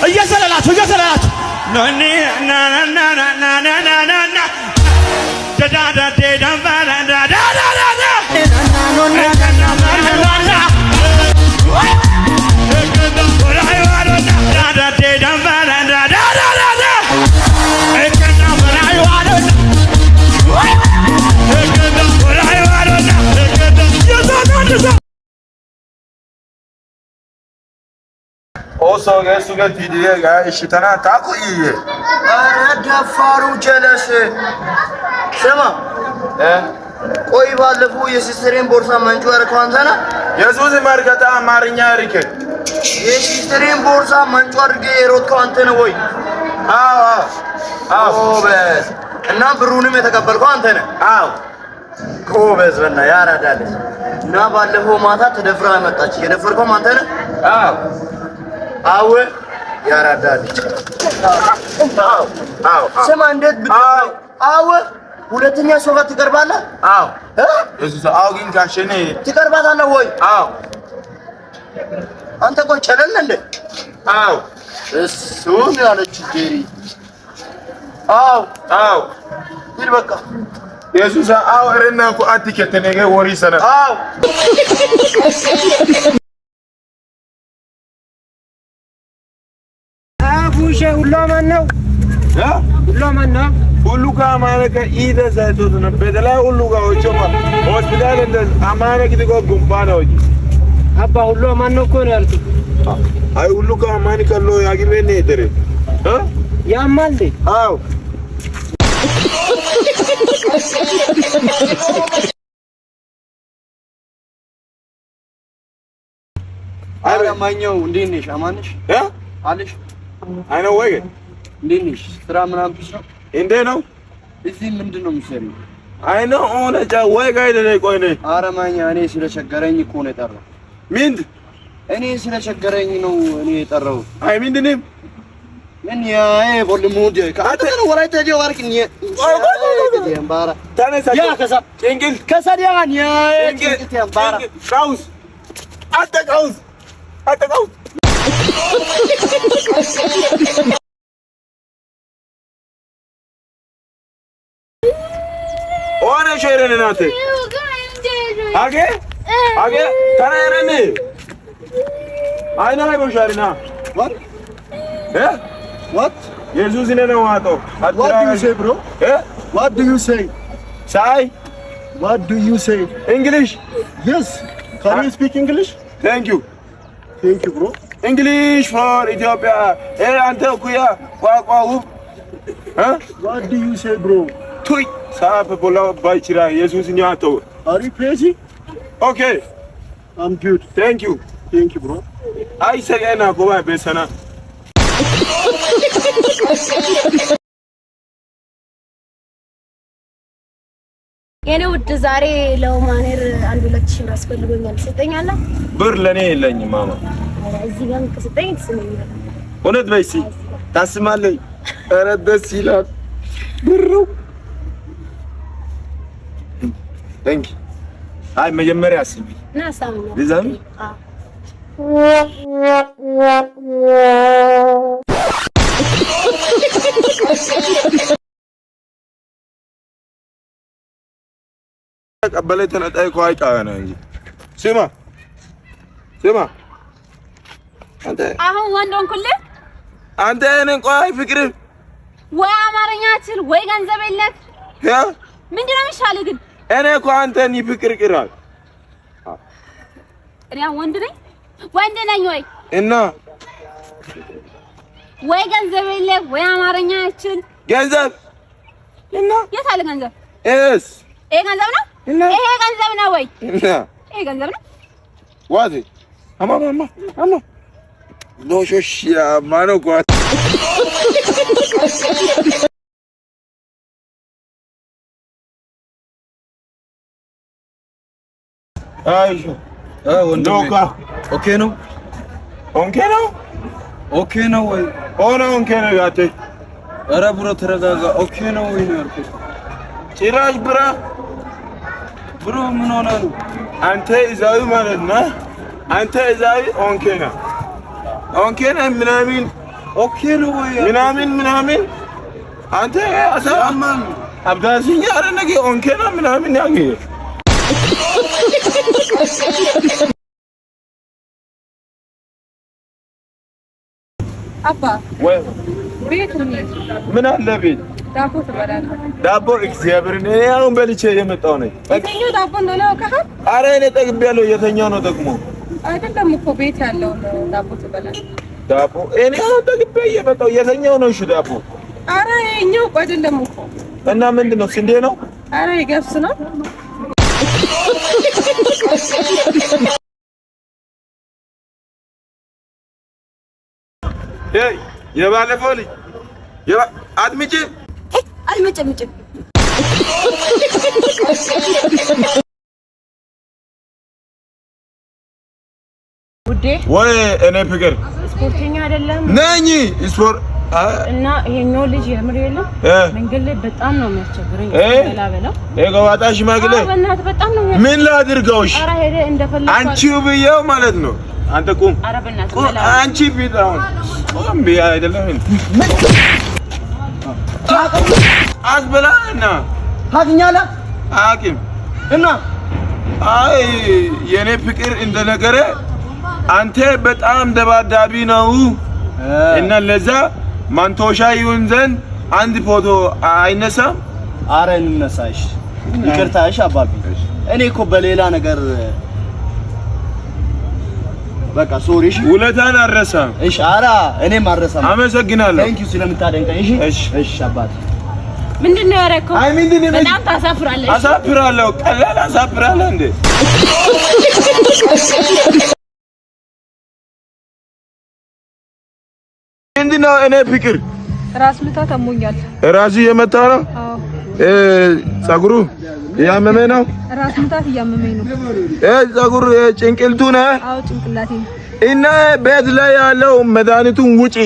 እየዘለላችሁ እየዘለላችሁ Oso gesu ge tidiye ga ishitana taku iye. ኧረ ደፋሩ ጀለስ ስማ፣ ቆይ ባለፈው የሲስተሬን ቦርሳ መንጩ ያደረከው አንተ ነህ? የሱስ መርገጣ አማርኛ ሪከ የሲስተሬን ቦርሳ መንጩ አድርገህ የሮጥከው አንተ ነህ ወይ? አዎ አዎ አዎ። ጎበዝ። እና ብሩንም የተቀበልከው አንተ ነህ? አዎ። ጎበዝ። በእናትህ ያራዳ ልጅ። እና ባለፈው ማታ ተደፍራ መጣች። የደፈርከውም አንተ ነህ? አዎ አዎ። ያራዳ ልጅ። አዎ አዎ። ስማ፣ እንዴት አዎ። አዎ፣ ሁለተኛ ሰው ጋር ትቀርባለህ? አዎ። እ? የሱስ አዎ ግን ካሸኔ ትቀርባታለህ ወይ? አዎ። አንተ ቆይ ጨለል እንዴ? አዎ። እሱን ያለች ጄሪ። አዎ። አዎ። ሂድ በቃ። የሱስ አዎ እረና ኩ አትከተነገ ወሪ ሰነ። አዎ። አቡሼ ሁሉ አማን ነው? ሁሉ አማን ነው? ሁሉ ከአማነ ከኢደ ሳይቶት ነው በተላ ሁሉ ጋር ሆስፒታል እንደ አማነ ግዲጎ ጉንፋን ነው። አባ ሁሉ አማን ነው እኮ ነው ያልኩት። አይ ሁሉ ከአማን ከሎ ያግቤ ነው ደረ እ ያማል እንዴ? አዎ። ኧረ ማኛው እንዴት ነሽ? አማን ነሽ? እ አለሽ? አይ ነው ወይ? እንዴት ነሽ? ስራ ምናምን peace ነው? እንዴ ነው? እዚህ ምንድን ነው የምትሰሪው? አይ ነው ኦነ ጫ ወይ ጋይ ደረ ቆይ ነኝ። ኧረ ማኛ እኔ ስለቸገረኝ እኮ ነው የጠራው። ምንድ እኔ ስለቸገረኝ ነው እኔ የጠራው። አይ ምንድንም ምን ያዬ ቦልሙድ ከአንተ ነው ወላይታ ጀ ወርክ ኒ ያምባራ ተነሳ። ያ ከሳ ጭንቅል ከሳዲያን ያ ጭንቅል ጭንቅት ያምባራ። ቀውስ አንተ ቀውስ አንተ ቀውስ ኦነ ሸረን ናተ አጌ አጌ ተናረን አይና ላይ ቦሻሪና። What? እ What? የሱስ ነው ዋጦ። What do you say, bro? እ What do you say? ሳይ What do you say? English. Yes. Can you speak English? Thank you. Thank you, bro. English for ኢትዮጵያ። ኤ አንተ ኩያ ቋቋ ውብ እ What do you say, bro? ቱይ ሳፍ ቦላ ባይችራ የሱስ ነው አቶ። Are you crazy? Okay. I'm good. Thank you. Thank you, bro. አይ ሰገና ጎባ ቤሰና። የኔ ውድ ዛሬ ለሁማኔር አንድ 2000 ብር አስፈልጎኛል። ትሰጠኛለህ? ብር ለኔ የለኝም ማማ። ኧረ እዚህ ጋር ከሰጠኝ ትስመኛለህ። እውነት በይሲ ታስማለኝ። ኧረ ደስ ይላል ብሩ። Thank። አይ መጀመሪያ አስቢ። ና ሳምኛ። ልዛሚ? አዎ። ቀበለ ተነጣይ እኮ አይቃ ነው እንጂ። ስማ ስማ አንተ። አሁን ወንድ ሆንኩልህ። አንተ እኔን ቆይ ፍቅር ወይ አማርኛ አትችል ወይ ገንዘብ የለህ። ያ ምንድን ነው የሚሻልህ ግን? እኔ እኮ አንተን ፍቅር ቅራል። እኔ አሁን ወንድ ነኝ ወንድ ነኝ ወይ? እና ወይ ገንዘብ የለህ ወይ አማርኛ አትችል። ገንዘብ እና የት አለ ገንዘብ? ኤስ ይሄ ገንዘብ ነው? እና ይሄ ገንዘብ ነው ወይ? እና ይሄ ገንዘብ ነው? ዋዚ አማ አማ አማ ሎሾሽ ማኖ ጓ አይሾ ወንድሜ ዶካ Okay ነው። ኦንኬ ነው። Okay ነው ወይ? ኦነ ኦንኬ ነው ያቴ። ኧረ bro ተረጋጋ። Okay ነው ወይ ነው ያልኩት። ጭራሽ ብራ Bro ምን ሆነ ነው? አንተ እዛዊ ማለት ነው። አንተ እዛዊ ኦንኬና ኦንኬና ምናምን Okay ነው ወይ? ምናምን ምናምን አንተ አሳ ያማል። አብዳሲኛ አረነገ ኦንኬና ምናምን ያገ አባ ወይ ቤት እንሂድ፣ ምን አለ ቤት ዳቦ ትበላለህ። ዳቦ እግዚአብሔርን እኔ አሁን በልቼ የመጣው ነኝ። የትኛው ዳቦ እንደሆነ አውቀሃል? አረ እኔ ጠግቤያለሁ። የተኛው ነው ደግሞ አይደለም እኮ ቤት ያለውን ዳቦ ትበላለህ። ዳቦ እኔ አሁን ጠግቤ እየመጣው የተኛው ነው። እሺ ዳቦ አረ ይኸኛው እኮ አይደለም እኮ። እና ምንድን ነው? ስንዴ ነው። አረ የገብስ ነው። ኤይ የባለፈው ልጅ አትምጪ አልመጨምጭም። ውዴ ወይ እኔ ፍቅር ስፖርተኛ አይደለም ነኝ። ስፖርት እና ይሄኛው ልጅ የምር የለም መንገድ ላይ በጣም ነው የሚያስቸግረኝ። በላ በለው የገባጣ ሽማግሌ አዎ፣ በእናትህ በጣም ነው የሚያስቸግረኝ። ምን ላድርገው? እሺ ኧረ ሄደህ እንደፈለግህ አንቺው ብዬው ማለት ነው። አንተ ቁም ኧረ በእናትህ ቁም። በላ አንቺ ፊት አሁን ቁም ብዬ አይደለም አስበላና ታውቅኛለህ አቂም እና አይ የኔ ፍቅር እንደነገረ አንተ በጣም ደባዳቢ ነው እና ለዛ ማንቶሻ ይሁን ዘንድ አንድ ፎቶ አይነሳም። አረ እንነሳ። እሺ ይቅርታ። እሺ አባቢ እኔ እኮ በሌላ ነገር በቃ sorry። እሺ ውለታን አልረሳም። እሺ። አረ እኔም አልረሳም። አመሰግናለሁ። Thank you ስለምታደንቀኝ። እሺ እሺ። እሺ አባቴ። ምንድን ነው ያደረከው? አይ ምንድን ነው? በጣም ታሳፍራለህ። አሳፍራለሁ። ቀላል አሳፍራለሁ እንዴ? ምንድን ነው? እኔ ፍቅር ራስ ምታት አሞኛል። ራሱ እየመታ ነው። አዎ ጸጉሩ እያመመ ነው። ራስ ምታት እያመመኝ ነው። ጸጉር ጭንቅልቱ ነህ አዎ ጭንቅላቴ እና ቤት ላይ ያለው መድኃኒቱን ውጪ።